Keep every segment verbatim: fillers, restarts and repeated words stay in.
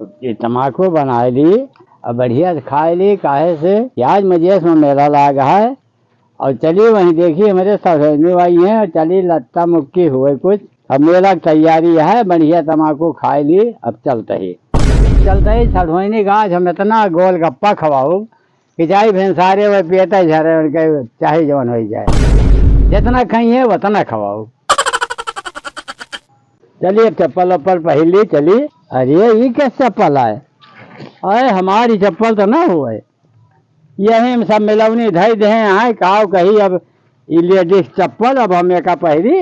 ये तमाकू बनाए ली और बढ़िया से खाए ली, काहे से कि आज मजेस में मेला लाग है। और चली वहीं देखी हमरे सहेली भाई हैं, और चली लत्ता मुक्की हुए कुछ। अब मेला की तैयारी है, बढ़िया तमाकू खाए ली। अब चलते ही, चलते ही सढ़ुआइनी गाछ हम इतना गोलगप्पा खवाऊ कि जाई भेंसारे वह पेट झरे, उनके चाहे जवन हो जाए, जितना खाई है उतना खवाऊ। चलिए, चप्पल वप्पल पहिर ली, चली। अरे, ई कैसे चप्पल आए? अरे, हमारी चप्पल तो ना हुए। यही में सब मिलौनी धई दे हैं, काव कही अब ई लेडीज चप्पल, अब हम एका पहिरी,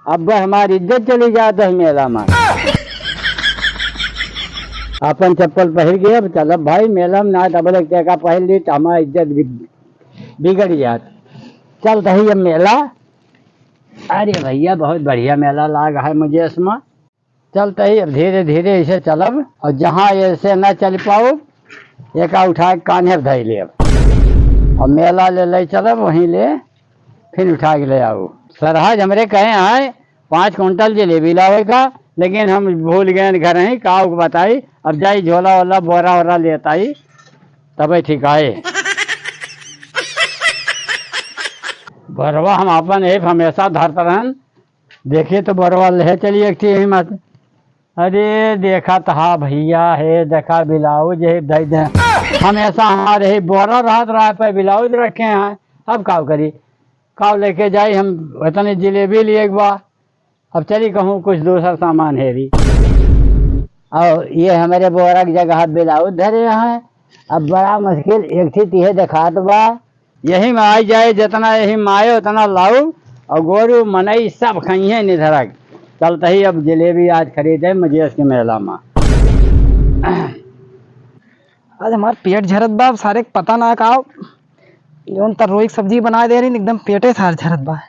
अब हमारी इज्जत चली जात है मेला में। अपन चप्पल पहिर के अब चलब भाई मेला में, ना डबल एक एका पहिर ली तो हमारी इज्जत बि-, बिगड़ जात। चलत ही अब मेला। अरे भैया, बहुत बढ़िया मेला लाग है मजेस में। चलत ही अब धीरे धीरे ऐसे चलब, और जहाँ ऐसे न चल पाऊ, एका उठा के कान्हे पर धई लेब, और मेला ले ले चलब, वहीं ले फिर उठा के ले आऊ। सरहज हमरे कहे हैं पाँच कुंटल जलेबी लावे का, लेकिन हम भूल गए घर ही, काव के बताई, अब जाई झोला वोला बोरा वोरा लेत आई, तबे ठीक आए। बोरवा हम अपन एप हमेशा धरत रहन, देखिए तो बोरवा ले चलिए एक ठे यही मत। अरे देखत हा भैया, हे देखा ब्लाउज, हे दे दे। हमेशा हमारे ही बोरा रहत रहा पे ब्लाउज रखे हैं, अब काव करी, काव लेके जाई हम। इतनी जलेबी लिए एक बा, अब चली कहूँ कुछ दूसर सामान हेरी। और ये हमरे बोरा की जगह ब्लाउज धरे हैं, अब बड़ा मुश्किल एक ठे तिहे देखात बा। यही में आई जाए, जितना यही में आए उतना लाऊ, और गोरू मनई सब खइहें निधरक। चलत ही अब जलेबी आज खरीदे मजेस के मेला में। आज हमार पेट झरत बा, अब सारे के पता ना का, जौन तरोई के सब्जी बना दे रही, एकदम पेटे सार झरत बा।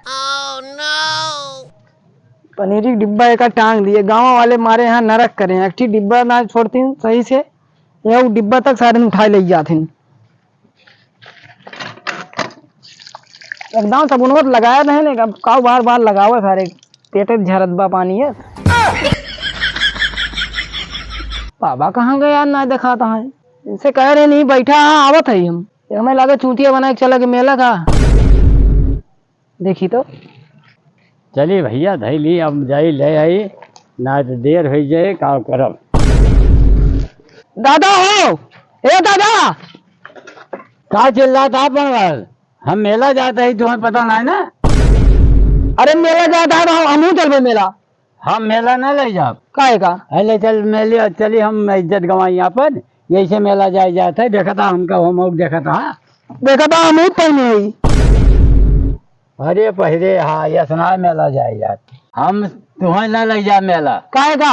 पनीरी के डिब्बा एका टांग दिए, गाँव वाले मारे यहाँ नरक करे हैं, एक ठे डिब्बा ना छोड़ती सही से, यह डिब्बा तक सारे उठाए ले जाते हैं। एकदम सबुनवा लगाया नहीं, नहीं, अब काव बार बार लगावा सारे, पेटे झरत बा पानी है। बाबा कहाँ गए यार, ना देखाता है। इनसे कह रहे नहीं, बैठा हाँ, आवत है हम। ये हमें लगे चूतिया बना के चला गया मेला का। देखी तो। चली भैया, धई ली, अब जाई ले आई, ना तो देर हो जाए, का करब। दादा हो, ए दादा। का चिल्लात हा बनवाल? हम मेला जात ही, तुम्हें पता ना है ना? अरे मेला जात हा, हम, हमहू चलबे मेला। हम मेला ना ले जाब। काहे का? है ले चल मेले, चली हम इज्जत गंवाई आपन, यही से मेला जाए जात है, देखत हा हमका हम और देखत हा। देखत हा हमहू पहने हई। अरे पहिरे हा, यस ना मेला जाए जात। हम तुहें ना ले जाब मेला। काहे का?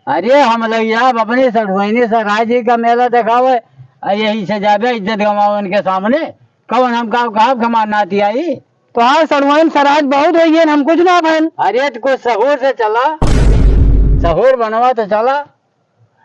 अरे हम ले जाब अपने सढ़ुआइनी सरहज जी का मेला देखावे, आ यही से जाबे इज्जत गंवावे उनके सामने। कौन हम का कहब कि हमार नाती आई? तोहार सढ़ुआइन सरहज बहुत होइहैं, हम कुछ ना भैन। अरे तो कुछ सहूर से चला, सहूर बनवा तो चला,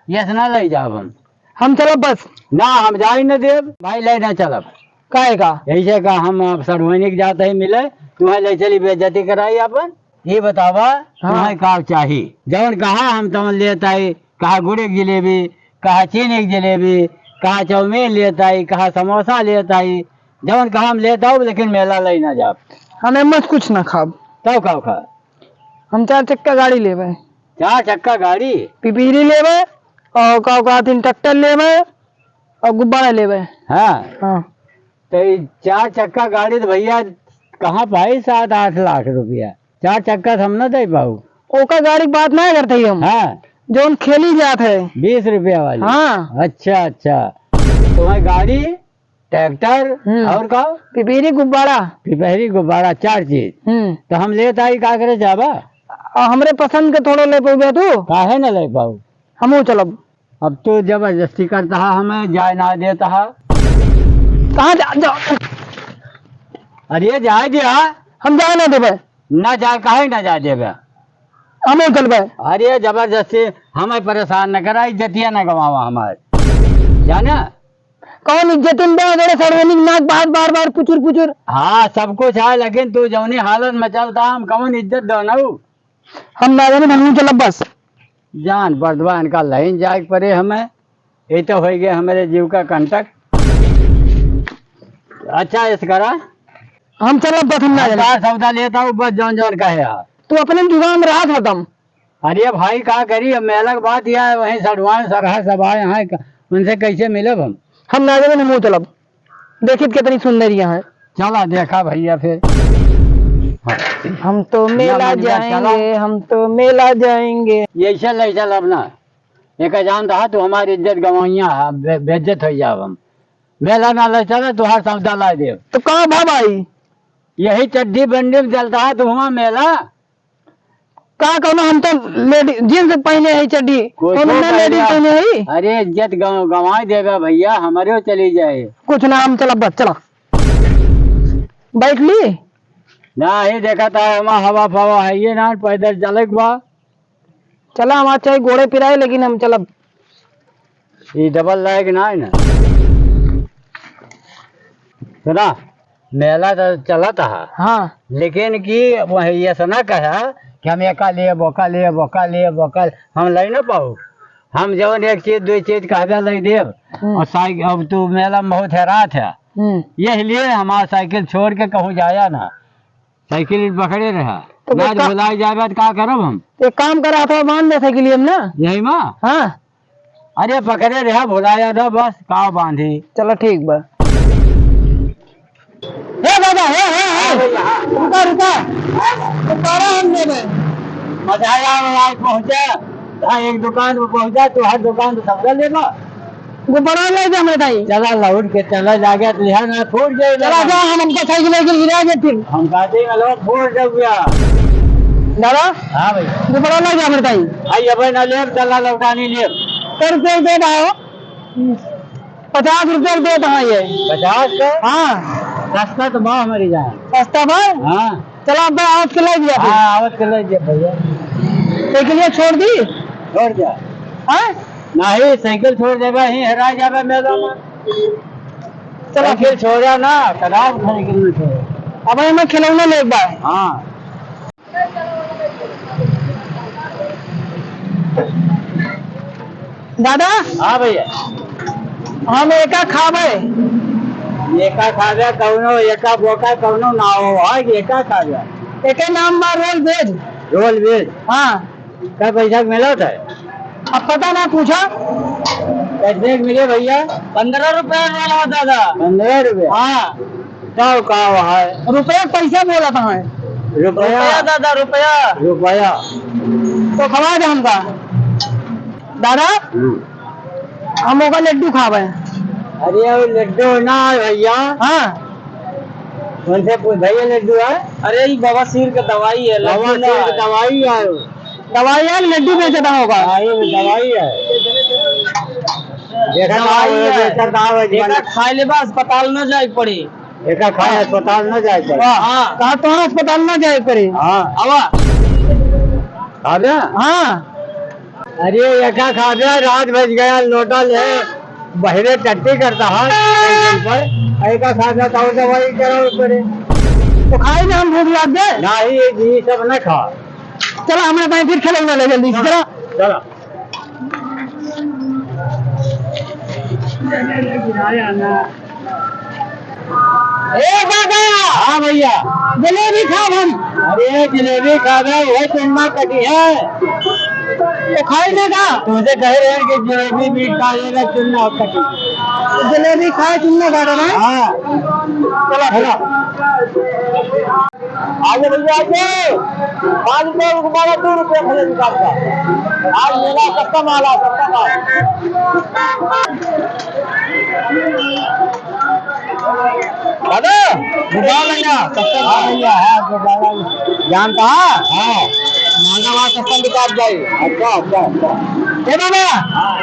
यस ना ले जाब हम। हम चलब बस। ना, हम जाई न देब, भाई ले ना चलब। काहे का? यही से का हम अब सढ़ुआइनी के जात ही मिले, तुम्हें ले चली बेइज्जती कराई अपन। ये बतावा, हाँ। तुम्हें का चाही? जौन कहा हम तमन लेत आई, कहा गुड़ एक जलेबी, कहा चीनी एक जलेबी, कहा चाउमीन लेत आई, कहा समोसा लेत आई, जौन कहा हम लेत आउब, लेकिन मेला ले ना जाब। हम एमस कुछ ना खाब। तब का खा? हम चार चक्का गाड़ी लेबे। चार चक्का गाड़ी? पिपीरी लेबे, और का कहत हिन, ट्रैक्टर लेबे, और गुब्बारा लेबे। हाँ। हाँ। तो ये चार चक्का गाड़ी तो भैया कहाँ पाई सात आठ लाख रुपया? चार चक्का से हम ना दे पाऊ। ओका गाड़ी की बात ना करते ही हम। हाँ। जौन खेली जात है। बीस रुपया वाली? हाँ। अच्छा, अच्छा। तुम्हें गाड़ी, ट्रैक्टर, हम्म। और का? पिपीरी गुब्बारा। पिपहरी गुब्बारा, चार चीज। हम्म। तो हम लेत आई, का करे जाबा? आ, हमरे पसंद के थोड़ो ले पउबे तू। काहे ना ले पाऊ? हमहू चलब। अब तो जबरदस्ती करत हा, हमें जाए ना देत हा। कहाँ जा, जा? अरे जाए दे हा। हम जाए ना देबे। ना जाए, काहे ना जाए देबे? हमहू चलबे। अरे जबरदस्ती हमें परेशान न करा, इज्जतिया न गवावा हमार, जाना? कौन इज्जतिन बा, अगर सड़वनी नाक बार, बार, बार पुचुर, पुचुर। हाँ, सब कुछ है, लेकिन तू जौनी हालत में चलता, हम कौन इज्जत दो ना? हम ना जाने, हम चलब बस। जान बर्दवा इनका लइन जाए के परे हमें। ये तो होइ गए हमरे जीव का कंटक। अच्छा, इस करा। हम चलब बस, हम ना हम जाने। का सौदा लेता हूँ, बस जौन जौन कहे यार। तू अपने दुकान में रहा था तम। अरे भाई, का करी, अब मेला के बात यह है, वहीं सड़ुआन सरहा सब आए हैं, क-, उनसे कैसे मिलब हम? हम ना जाने, हम चलब। देखित कितनी सुंदर यहाँ है। चला देखा भैया फिर। हम तो ना मेला मन बा, चला। जाएंगे, हम तो मेला जाएंगे। ये ऐसा ले चल अपना। एक जान रहा, तू हमारी इज्जत गंवाइया है, बे-, बेइज्जत हो जाब हम। मेला ना ले चला, तू हर सौदा ला देब। तो कहाँ भा भाई? यही चड्डी बंडी में चलता है तू हमारा मेला। का कौनो हम तो लेडी-, जींस पहने है चड्डी, कुछ कौनो ना लेडीज पहने है। अरे इज्जत गं-, गंवाई देगा भैया, हमारे चली जाए। कुछ ना, हम चला बस, चला। बैठ ली? ना, ही देखा था, हमारा हवा फवा है ये ना, पैदल चले के बा। चला, हमार चाहे गोड़े पिराए, लेकिन हम चलब। ई डबल लायक ना है ना। सुना, मेला तो चलत हा। हाँ। लेकिन कि वही ऐसा ना कहा कि हम एका लेब, ओका लेब, ओका लेब, ओका ले-, हम ले ना पाऊ। हम जवन एक चीज, दो चीज कहबे ले देब। हम्म। और साइकिल, अब तू मेला में बहुत हैरात है। हम्म। यही लिए हमारा साइकिल छोड़ के कहूँ जाया ना। साइकिल पकड़े रहा। तो ना एक का-, भुलाई जाबे तो का करब हम? एक काम करा, हाथवा बांध दे साइकिल में ना। यही माँ? हाँ। अरे पकड़े रहा, भुलाया था बस, का बांधी। चलो ठीक बा। हे दादा, हे, हे, हे। हाँ भैया, हाँ। रुका, रुका। गुब्बारा हम लेबे। मजा आया, आज पहुँचा। हाँ, एक दुकान पे पहुँचा, तो हर दुकान पे सौदा लेबा। गुब्बारा ले जा हमरे ताई। चला लौट के चला जाके लिहा ना, फूट जाए चला ना। जा, हम हमका साइकिल वाइकिल गिरा दे फिर। हम कहते हैं, लो, फूट जाओ भैया। दादा? हाँ भाई। गुब्बारा ले जा हमरे ताई। भाई, अब ना ले, चला लौटानी ले। सौ रुपये दे दाओ। पचास रुपये दे दो ये। पचास का? हाँ। सस्ता तो बा हमारी जान। सस्ता बा? हाँ। चला, अब आवत के ले दिया फिर। हाँ, आवत के ले दिया भैया। साइकिल ये छोड़ दी? छोड़ दिया। हाँ? नहीं, साइकिल छोड़ देबा, ही हेरा जाबा मेला में। चला साइकिल फिर। छोड़ा ना, खराब साइकिल में छोड़ा। अब हमें खिलौना ले एक बार। हाँ। दादा? हाँ भैया। हम एका खाबे। एका खाबे, कौनो एका बोका कौनो ना हो, हाँ, एका खाबे। एके नाम बा रोल वेज। रोल वेज? हाँ। कै पैसा के मिलत है? अब पता ना, पूछा। कितने के मिले भैया? पन्द्रह रुपया रोल है दादा। पन्द्रह रुपया? हाँ। का, का है? रुपया पैसा बोला था मैं। रुपया? रुपया दादा, रुपया। रुपया। तो खवा दे हमका। दादा, हम्म। हम ओका लड्डू खावे। अरे, वो लड्डू ना है भैया। हाँ। उनसे पूछ भैया, लड्डू है? अरे, ये बवासीर का दवाई है, लड्डू बवासीर ना का है। दवाई है। दवाई है, लड्डू बेचता होगा। हाँ, ये दवाई है। देखा दवाई है। देखा दवाई है। एका खाए लेबा, अस्पताल न जाए के पड़ी। एका खाए अस्पताल न जाए के पड़ी। वाह। हाँ। कहा तो अस्पताल न जाए के पड़ी। हाँ। आवा। खाबे? हाँ। अरे, एका खाबे, रात बज गया, लोटा ले, बहरे टट्टी करता है, टेंशन पर। एका खाबे, तो दवाई करावे पड़े। तो खाई ना, हम भूख लाग गए। नहीं, ये, ये सब ना खा। चला, हमारे भाई फिर खेलेंगे ले जल्दी से, चला। चला। ए दादा! हाँ भैया। जलेबी खाब हम। अरे जलेबी खाबे, वही चुन्ना कटी है। तो खाई ना का? तुमसे कह रहे हैं कि जलेबी भी खा लेगा, चुन्ना कटी। जलेबी खाए, चुन्ना काटे ना? हाँ। चला, चला। आगे भैया, आगे। पाँच रुपये को गुब्बारा, दो रुपये भले दुकान का। आज मेला सस्ता माल आ, सस्ता माल। दादा, गुब्बारा लेना, सस्ता माल भैया, हाँ, गुब्बारा। जानता है? हाँ। महंगा माल सस्ता बिकात जाई। अच्छा, अच्छा, अच्छा। ए बाबा, हाँ।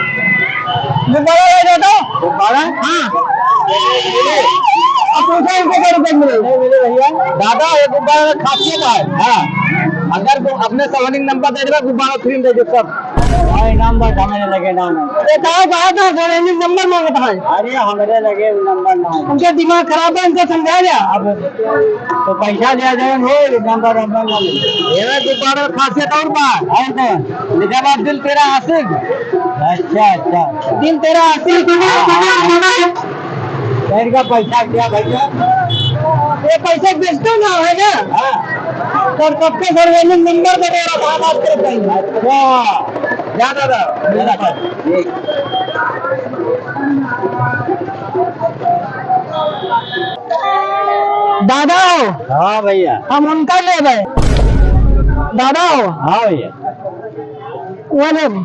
गुब्बारा ले दो तो। गुब्बारा? हाँ। अब पूछो इनको कै रुपये मिले। नहीं मिले भैया। दादा, ये गुब्बारा में खासियत है। हाँ। अगर तुम अपने सवनिंग नंबर दे देगा, गुब्बारा फ्री में दे दो सब। भाई, नंबर तो हमरे लगे ना है। ये का बात है, सर, इन्हीं नंबर मांगत है। अरे, हमरे लगे नंबर ना है। उनके दिमाग खराब है, इनको समझा जा। अब तो पैसा दिया जाए, वो नंबर, नंबर ना है। ये तो बड़ा खासियत और बा। है तो। लिखा बा, दिल तेरा आशिक। अच्छा, अच्छा, अच्छा। दिल तेरा आशिक। हाँ, हाँ, हाँ। पैर का पैसा क्या भैया? ये पैसे बेचते ना है ना? हाँ। और सबके सार्वजनिक नंबर वगैरह था, बात करते हैं। अच्छा, ज्यादा था, ज्यादा था। दादा हो। हाँ भैया। हम उनका लेबे। दादा हो। हाँ भैया। वो लेब।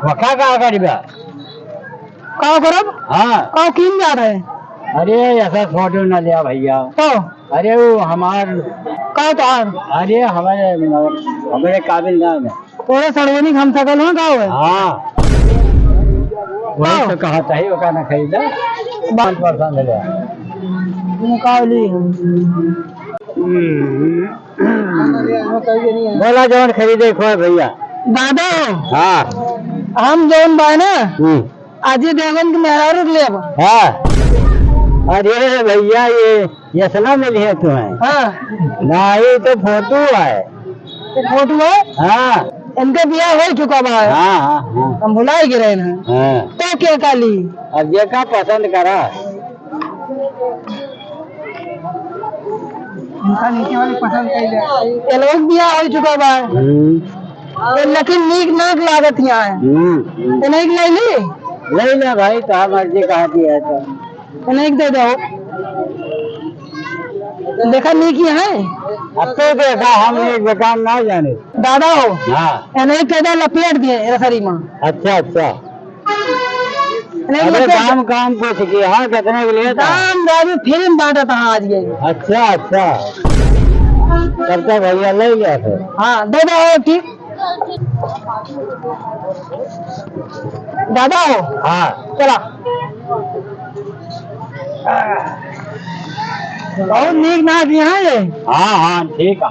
वखा का करीबा? का करब? हाँ। का किन जा रहे? अरे, ऐसा फोटो ना लिया भैया। तो? अरे, वो हमार का तार? अरे, हमारे, हमारे काबिल ना है। तोरे सड़वनी हम सकल हो, का हुए? हाँ। वही हाँ। तो कहा था, ही ओका ना खरीदा। बात पसंद है। मुकाबली। हम्म। बोला जौन खरीदे खोए भैया। दादा। हाँ। हम जौन बा ना, हम्म। अजय देवगन के मेहरारू के लेब। हाँ। अरे भैया, ये यसना मिली है तुम्हें। हाँ। ना, ये तो फोटो है। ये फोटो है? हाँ। इनके बियाह हो चुका बा। हाँ, हाँ, हाँ। हम भुला ही गए हैं। हाँ। तो क्या काली? अब जेका पसंद करा। इनका नीचे वाली पसंद कर ले। ये लोग बियाह हो चुका बा। हम्म। ये लेकिन नीक नाक लागत यहाँ है। हम्म, हम्म। तो नहीं ले ली? ले ले भाई, तो हम अर्जी कहाँ की है तो? तो नहीं दे दो। देखा नीक ही है। अब तो देखा, हम एक बेकार ना जाने। दादा हो। हाँ। ये नहीं कहता लपेट दिए रसरी में। अच्छा, अच्छा। नहीं, अरे, मतलब दाम काम पूछ के, हाँ, कितने के लिए था? दाम राजू फिल्म बांटा था आज ये। अच्छा, अच्छा। तब तो भैया ले लिया फिर। हाँ, दे दो, ठीक। दादा हो? हाँ। चला। बहुत नीक नाक यहाँ है। हाँ, हाँ, ठीक है।